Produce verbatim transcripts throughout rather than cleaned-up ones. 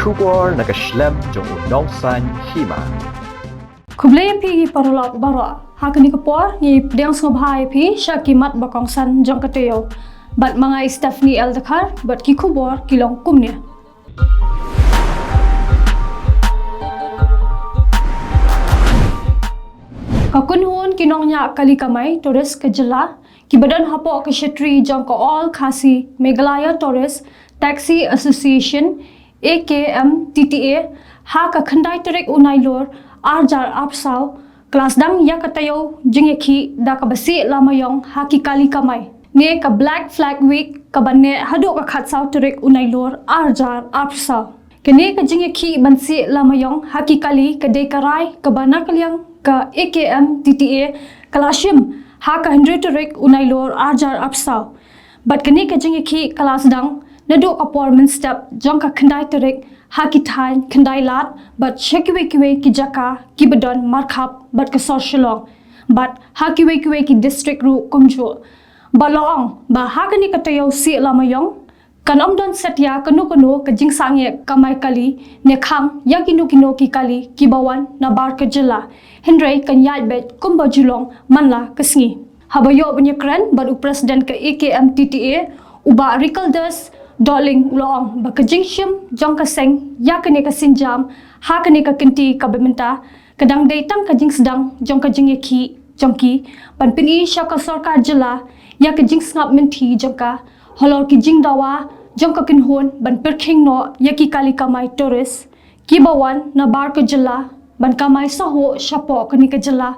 Khubor na ka shlem jong u Nongsaiñ Hima. Khublei ïa phi ki paralok baroh. Ha kane ka por ngi pdiang sngewbha ïa phi sha ki mat ba kongsan jong ka taïew. Bad ma nga i Stephanie L Dkhar bad ki khubor ki long kumne. Ka kynhun ki nongñiah kali kamai tourist ka jylla, ki ba don hapoh ka shatri jong ka All Khasi Meghalaya Tourist Taxi Association, A K M T T A, ha ka khyndai tarik u Nailur arhajar arphew saw, ka la sdang ïa ka taïew jingïakhih da kaba sieh lamaiong ha ki kali kamai. Ne ka Black Flag Week kaba neh haduh ka khatsaw tarik u Nailur arhajar arphew saw. Kane ka jingïakhih ban sieh lamaiong ha ki kali ka dei ka rai kaba na ka liang ka A K M T T A ka la shim ha ka hynriew tarik u Nailur arhajar arphew saw. Bad kane ka jingïakhih ka la sdang naduh ka por mynstep jong ka khyndai tarik ha ki thaiñ Khyndai Lad bad sha kiwei kiwei ki jaka ki ba don markhap bad ka sor Shillong bad ha kiwei kiwei ki district ruh kumjuh. Bad la ong ba ha kane ka taïew sieh lamaiong kan ym don satia kano kano ka jingsangeh kamai kali ne khang ïa kino kino ki kali ki ba wan na bar ka jylla. Hynrei kan ïaid beit kumba ju long man la ka sngi. Haba ïoh ban ïakren bad u President ka A K M T T A, u Bah Rikaldas Dohling, u la ong ba ka jingshim jong ka seng ïa kane ka sienjam ha kane ka kynti kaba mynta ka dang dei tang ka jingsdang jong ka jingïakhih jong ki ban pyni sha ka sorkar jylla ïa ka jingsngap mynthi jong ka halor ki jingdawa jong ka kynhun ban pyrkhing noh ïa ki kali kamai tourist ki ba wan na bar ka jylla ban kamai sahuh shapoh kane ka jylla,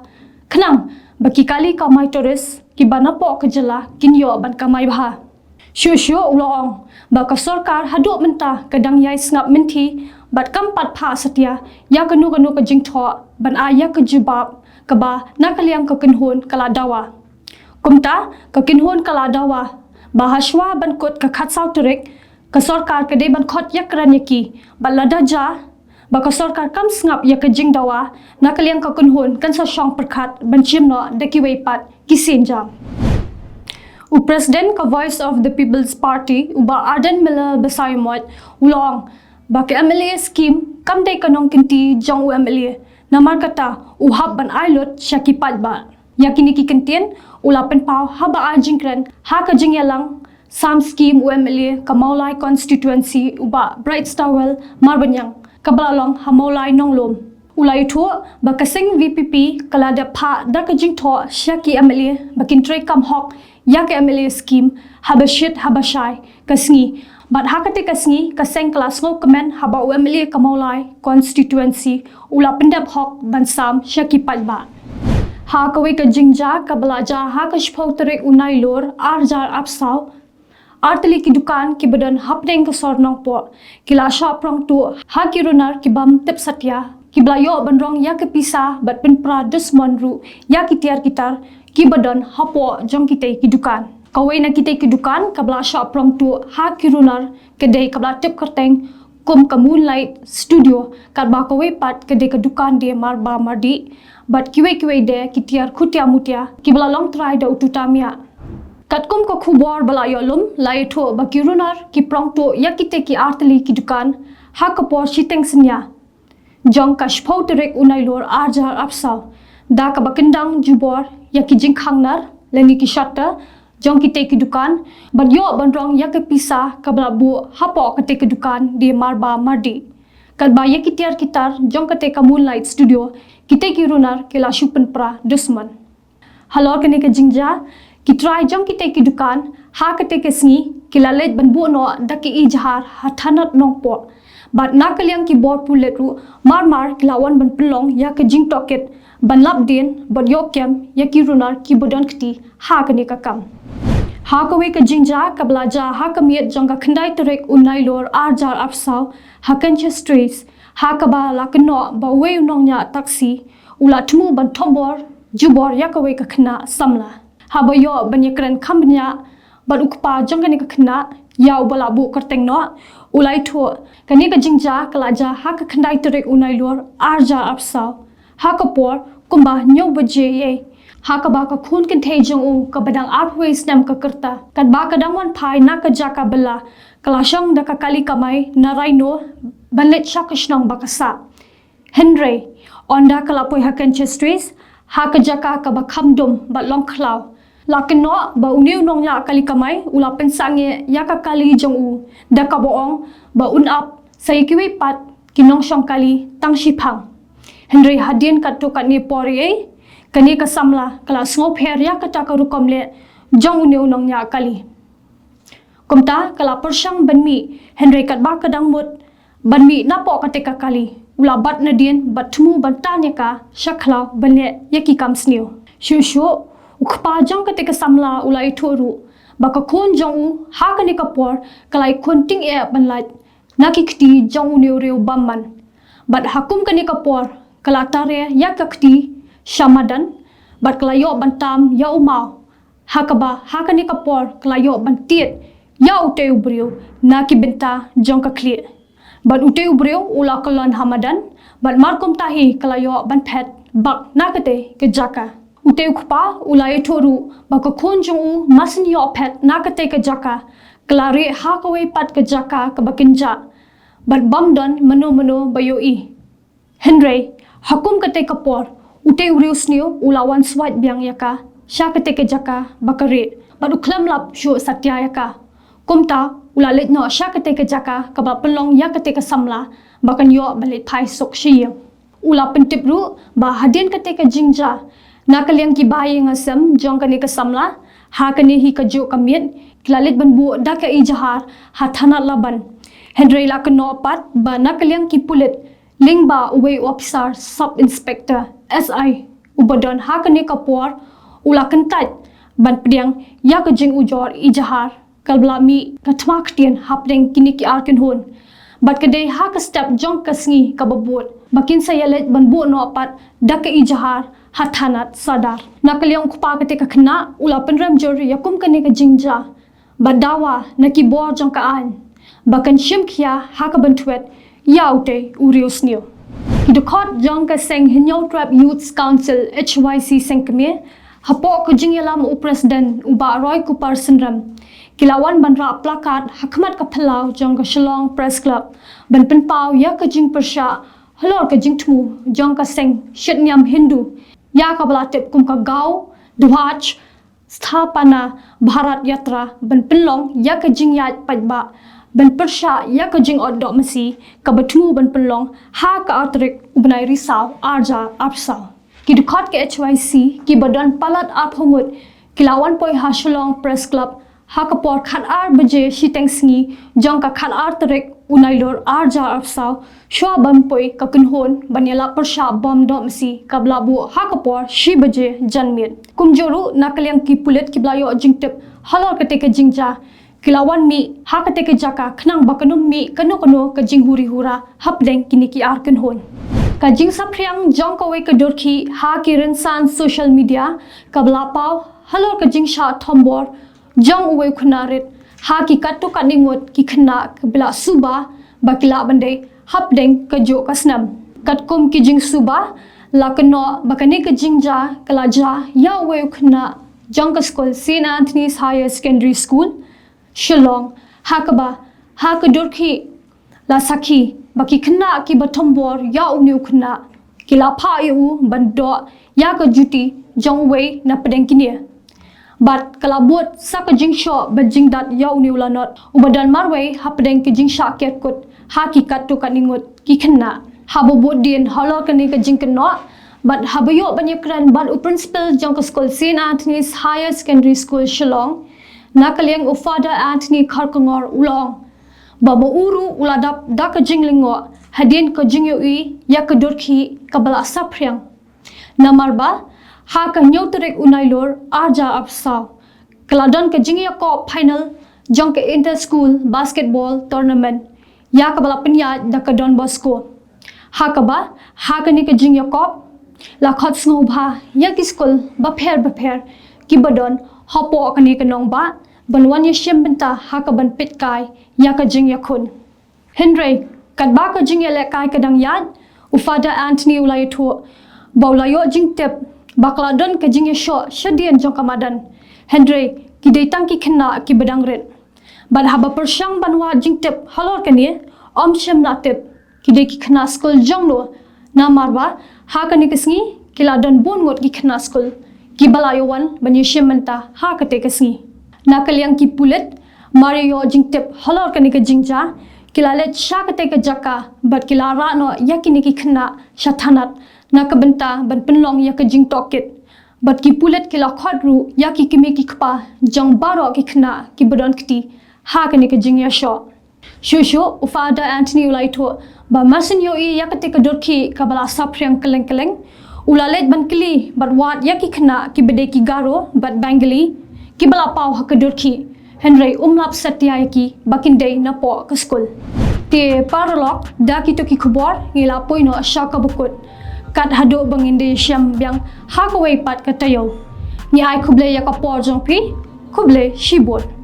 khnang ba ki kali kamai tourist ki ba napoh ka jylla kin ïoh ban kamai bha. Shuh shuh u la ong ba ka sorkar haduh mynta ka dang ïai sngap mynthi bad kam pat phah satia ïa kano kano ka jingthoh ban ai ïa ka jubab kaba na ka liang ka kynhun ka la dawa. Kumta ka kynhun ka la dawa ba hashwa ban kut ka khatsaw tarik, ka sorkar ka dei ban khot ïakren ïa ki, bad lada jia ba ka sorkar kam sngap ïa ka jingdawa na ka liang ka kynhun kan sa shong pyrkhat ban shim noh da kiwei pat ki sienjam. U President ka Voice of the People's Party, u Bah Ardent Miller Basaiawmoit, u la ong ba ka M L A scheme kam dei ka nongkynti jong u M L A, namar kata u hap ban ai lut sha ki paidbah. Ïa kine ki kyntien u la pynpaw haba ai jingkren ha ka jingïalang sam scheme u M L A ka Mawlai constituency, u Bah Brightstarwell Marbaniang, kaba la long ha Mawlai Nonglum. U la ïathuh ba ka seng V P P ka la dep phah da ka jingthoh sha ki M L A ba kin trei kam hok ïa ka M L A scheme haba shit haba shai ka sngi. Bad ha kata ka sngi ka seng ka la sngewkmen haba u M L A ka Mawlai constituency u la pyndep hok ban sam sha ki paidbah. Ha kawei ka jingjia kaba la jia ha ka shiphew tarik u Nailur arhajar arphew saw, artylli ki dukan ki ba don hapdeng ka sor Nongpoh ki la shah prong tuh ha ki runar ki bym tip satia, ki ba la ïoh ban rong ïa ka pisa bad pynpra dusmon ruh ïa ki tiar ki tar ki ba don hapoh jong kitei ki dukan. Kawei na kitei ki dukan kaba la shah prong tuh ha ki runar ka dei kaba la tip kyrteng kum ka Moonlight Studio, katba kawei pat ka dei ka dukan die marba mardih bad kiwei kiwei de ki tiar khutia mutia ki ba la long trai da u tuta miah. Katkum ka khubor ba la ïoh lum, la ïathuh ba ki runar ki prong tuh ïa kitei ki artylli ki dukan ha ka por shiteng synñia jong ka shiphew tarik u Nailur arhajar arphew saw, da kaba kyndang jubor ïa ki jingkhang nar lane ki shutter jong kitei ki dukan bad ïoh ban rong ïa ka pisa kaba la buh hapoh katei ka dukan die marba mardih. Katba ïa ki tiar ki tar jong katei ka Moonlight Studio kitei ki runar ki la shu pynpra dusmon. Halor kane ka jingjia, ki trai jong kitei ki dukan ha katei ka sngi ki la leit ban buh noh da ka ijhar ha thanat Nongpoh. Bad na ka liang ki bor pulit ruh marmar ki la wan ban pynlong ïa ka jingtohkit ban lap dien bad ïoh kem ïa ki runar ki ba don kti ha kane ka kam. Ha kawei ka jingjia kaba la jia ha ka miet jong ka khyndai tarik u Nailur arhajar arphew saw ha Kensha Street, ha kaba la kynnoh ba uwei u nongñiah taxi u la thmu ban thombor jubor ïa kawei ka khynnah samla. Haba ïoh ban ïakren kham bniah bad u kpa jong kane ka khynnah ïa uba la buh kyrteng noh, u la ïathuh kane ka jingjia ka la jia ha ka khyndai tarik u Nailur arhajar arphew saw ha ka por kumba hynñiew baje ïa, ha kaba ka khun kynthei jong u kaba dang arphew wei snem ka rta, katba ka dang wan phai na ka jaka bylla, ka la shong da ka kali kamai na Rhino ban leit sha ka shnong ba ka sah. Hynrei ynda ka la poi ha Kynche Straits, ha ka jaka kaba kham dum bad long khlaw, la kynnoh ba une u nongñiah kali kamai u la pynsangeh ïa ka kali jong u da kaba ong ba un ap sa ïa kiwei pat ki nongshong kali tang shiphang. Hynrei hadien katto katne por ei, kane ka samla ka la sngewpher ïa kata ka rukom leh jong une u nongñiah kali. Kumta ka la pyrshang ban mih, hynrei katba ka dang mut ban mih napoh kata ka kali, u la bat nadien bad thmu ban tan ïa ka sha khlaw ban leh ïa ki kam sniew. Shuh shuh u kpa jong kata ka samla u la ïathuh ruh ba ka khun jong u ha kane ka por ka la ïakhun tyngeh ban lait na ki kti jong une u riew bymman. Bad ha kum kane ka por ka la tare ïa ka kti sha madan bad ka la ïoh ban tam ïa u maw. Ha kaba ha kane ka por ka la ïoh ban tied ïa utei u briew na ki bynta jong ka khlieh. Bad utei u briew u la kyllon ha madan bad mar kumta hi ka la ïoh ban phet bak na katei ka jaka. Utei u kpa u la ïathuh ruh ba ka khun jong u mar syn ïoh phet na katei ka jaka, ka la rieh ha kawei pat ka jaka kaba kynjah bad bym don mano mano ba ïohi. Hynrei ha kum katei ka por utei u riew sniew u la wan swait biang ïa ka sha katei ka jaka ba ka rieh bad u khlem lap shuh satia ïa ka. Kumta u la leit noh sha katei ka jaka kaba pynlong ïa katei ka samla ba kan ïoh ban leit phai suk sha ïing. U la pyntip ruh ba hadien katei ka jingjia, na ka liang ki bahaïing hasem jong kane ka samla, ha kane hi kajuh ka miet ki la leit ban buh da ka ejahar ha thanat Laban. Hynrei la kynnoh pat ba na ka liang ki pulit lyngba uwei u ophisar Sub Inspector, S I, uba don ha kane ka por u la kyntait ban pdiang ïa ka jingujor ejahar kaba la mih ka thma ktien hapdeng kine ki ar kynhun. Bad ka dei ha ka step jong ka sngi kaba bud ba kin sa ïaleit ban buh noh pat da ka ejahar ha thanat Sadar. Na ka liang u kpa katei ka khynnah u la pynrem jur ïa kum kane ka jingjia bad dawa na ki bor jong ka aiñ ba kan shim khia ha ka ban thwet ïa utei u riew sniew. Ki dkhot jong ka seng Hynñiewtrep Youth Council, H Y C Sengkmie, hapoh ka jingïalam u President u Bah Roy Kupar Synrem, ki la wan ban rah placard ha khmat ka phyllaw jong ka Shillong Press Club ban pynpaw ïa ka jingpyrshah halor ka jingthmu jong ka seng shitñiam Hindu ïa kaba la tip kum ka Gau Dhwaj Sthapana Bharat Yatra ban pynlong ïa ka jingïaid paidbah ban pyrshah ïa ka jingot doh masi kaba thmu ban pynlong ha ka ar tarik u bnai Risaw arhajar arphew saw. Ki dkhot ka H Y C kiba don palat arphew ngut ki la wan poi ha Shillong Press Club ha ka por khatar baje shiteng sngi jong ka khatar tarik u Nailur arhajar arphew saw, shuwa ban poi ka kynhun ban ïalap pyrshah bom doh masi kaba la buh ha ka por shi baje janmiet. Kumjuh ruh na ka liang ki pulit kiba la ïoh jingtip halor katei ka jingjia ki la wan mih ha katei ka jaka khnang ba kan ym mih kano kano ka jinghuri hura hapdeng kine ki ar kynhun. Ka jingsaphriang jong kawei ka dur khih ha ki rynsan social media kaba la paw halor ka jingshah thombor jong uwei u khynnah rit ha ki katto katne ngut ki khynnah kiba la suba ba ki lah ban dei hapdeng kajuh ka snem. Katkum ki jingsuba, la kynnoh ba kane ka jingjia ka la jia ïa uwei u khynnah jong ka skul Saint Anthony's Higher Secondary School, Shillong, ha kaba ha ka dur khih la sakhi ba ki khynnah kiba thombor ïa une u khynnah ki la phah ïa u ban doh ïa ka juti jong uwei na pdeng kine. Bad ka la bud sa ka jingshoh bad jingdat ïa une u lanot uba don marwei hapdeng ka jingshah kerkut ha ki katto katne ngut ki khynnah. Haba bud dien halor kane ka jingkynnoh bad haba ïoh ban ïakren bad u principal jong ka skul Saint Anthony's Higher Secondary School Shillong, na ka liang u Father Anthony Kharkongor u la ong ba ma u ruh u la dap da ka jinglyngngoh hadien ka jingïohi ïa ka dur khih kaba la saphriang. Namar ba ha ka hynñiew tarik u Nailur arhajar arphew saw ka la don ka jingïakop final jong ka Inter School Basketball Tournament ïa kaba la pynïaid da ka Don Bosco. Ha kaba ha kane ka jingïakop la khot sngewbha ïa ki skul bapher bapher kiba don hapoh kane ka nongbah ban wan ïashim bynta ha ka ban peitkai ïa ka jingïakhun. Hynrei katba ka jingïalehkai ka dang ïaid, u Father Anthony u la ïathuh ba u la ïoh jingtip ba ka la don ka jingïashoh shadien jong ka madan. Hynrei ki dei tang ki khynnah kiba dang rit. Bad haba pyrshang ban wad jingtip halor kane, ym shym la tip Ki dei ki khynnah skul jong no, namar ba ha kane ka sngi ki la don bun ngut ki khynnah skul kiba la ïa wan ban ïashim bynta ha kata ka sngi. Na ka liang ki pulit, mar ïa ïoh jingtip halor kane ka jingjia, ki la leit sha kata ka jaka bad ki la rah noh ïa kine ki khynnah sha thanat na ka bynta ban pynlong ïa ka jingtohkit. Bad ki pulit ki la khot ruh ïa ki kmie ki kpa jong baroh ki khynnah kiba don kti ha kane ka jingïashoh. Shuh shuh u Father Anthony u la ïathuh ba mar syn ïohi ïa kata ka dur khih kaba la saphriang kylleng kylleng, u la leit ban kylli bad wad ïa ki khynnah kiba dei ki Garo bad Bengali kiba la paw ha ka dur khih, hynrei um lap satia ïa ki ba kin dei napoh ka skul. Te paralok, da kito ki khubor ngi la poi noh sha kaba kut. Kat haduh ba ngin da ïashem biang ha kawei pat ka taïew, ngi ai khublei ïa ka por jong phi. Khublei shibun.